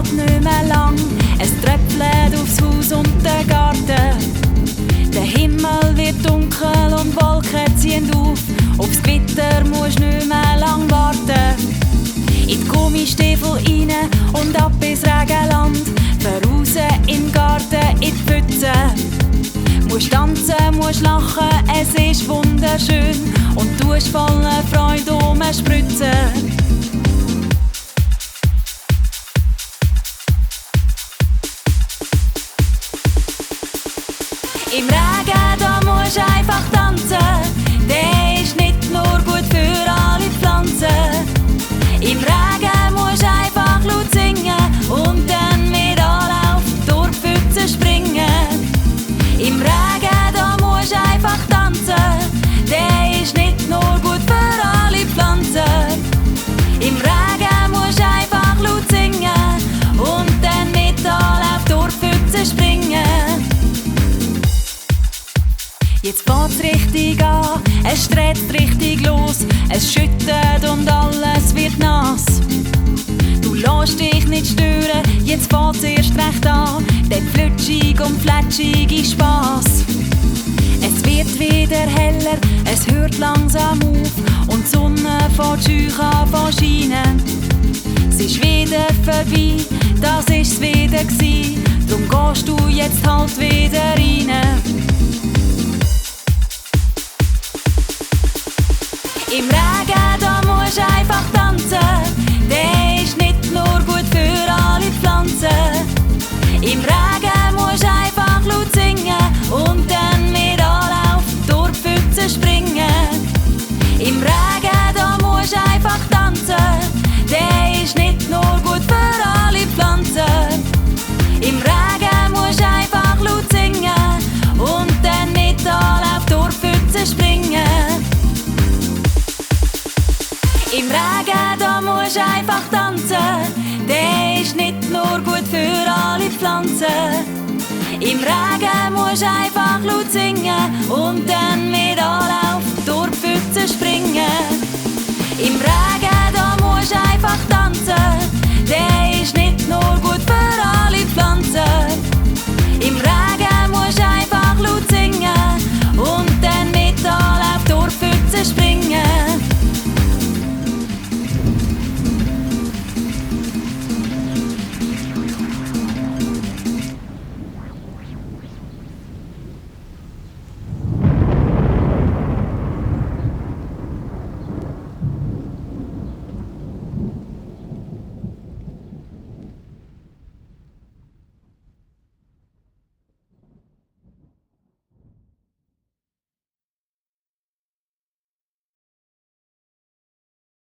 geht nicht mehr lang. Es tröpfelt aufs Haus und den Garten. Der Himmel wird dunkel und Wolken ziehen auf. Aufs Gewitter musst nicht mehr lang warten. In die Gummistiefel rein und ab ins Regenland. Voraus in den Garten, in die Pfütze. Musst tanzen, musst lachen, es ist wunderschön. Und du hast voller Freude spritzen. Im Regen, da musst du einfach tanzen. Der ist nicht nur gut für alle Pflanzen. Im Regen musst du einfach laut singen und dann mit Anlauf durch die Pfütze springen. Im Regen, da musst du einfach tanzen. Der ist nicht nur gut für alle Pflanzen. Im Regen musst du einfach laut singen und dann mit Anlauf durch die Pfütze springen. Jetzt fährt's richtig an, es stretzt richtig los. Es schüttet und alles wird nass. Du lässt dich nicht stören, jetzt fährt's erst recht an. Der flutschig und fletschige Spass. Es wird wieder heller, es hört langsam auf. Und die Sonne fährt scheu an zu scheinen. Es ist wieder vorbei, das ist's wieder gsi. Drum gehst du jetzt halt wieder rein. Im Regen, da musst du einfach tanzen. Der ist nicht nur gut für alle Pflanzen. Im Regen musst du einfach laut singen und dann mit Anlauf durch die Pfütze springen. Im Regen, da musst du einfach tanzen. Der ist nicht nur gut für alle Pflanzen. Im Regen musst du einfach laut singen und dann mit Anlauf durch die Pfütze springen. Im Regen, da musst du einfach tanzen. Der ist nicht nur gut für alle Pflanzen. Im Regen musst du einfach laut singen und dann mit Anlauf durch die Pfütze springen. Im Regen, da musst du einfach tanzen.